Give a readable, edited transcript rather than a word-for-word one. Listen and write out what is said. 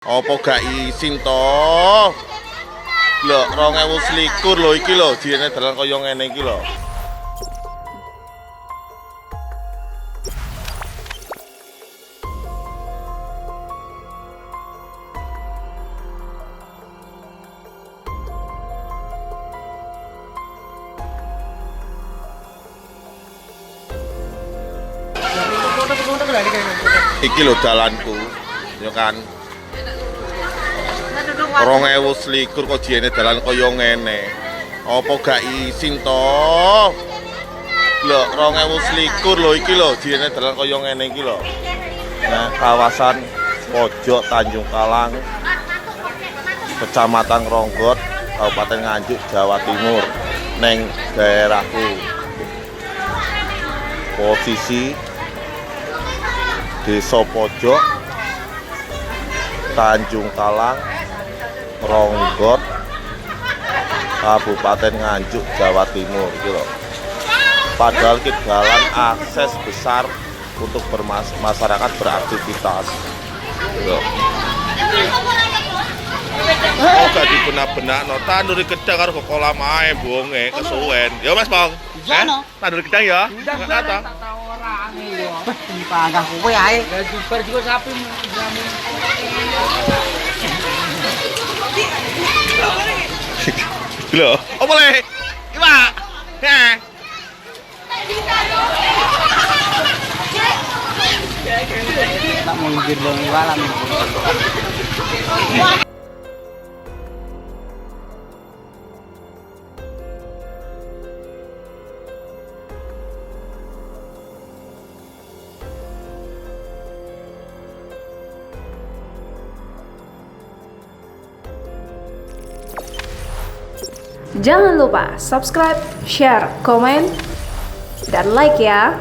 Apa gak isin to? Lho, 2021 lho iki lho, jine dalan kaya ngene iki lho. Iki lho dalanku, ya kan. 2021 kok jine dalan kaya ngene. Apa gak isin to? Lho, 2021 lho iki lho, jine dalan kaya ngene iki lho. Nah, kawasan Pojok Tanjung Kalang, Kecamatan Ngronggot, Kabupaten Nganjuk, Jawa Timur, neng daerahku. Posisi Desa Pojok, Tanjung Kalang, Ngronggot, Kabupaten Nganjuk, Jawa Timur iki lho. Padahal ki dalan akses besar untuk masyarakat beraktivitas. Lho. Oh, gak dibenak-benakno, tanduri gedang karo kok kolam ae bonge kesuwen. Ya Mas Bang. Iya, no. Tanduri gedang ya. Enggak ta? Panggah kowe ae. Lah jubar juga sapi. Lho, apa le? Iwak. Heh. Tak minggir dong iwak lah minggir. Jangan lupa subscribe, share, komen, dan like ya.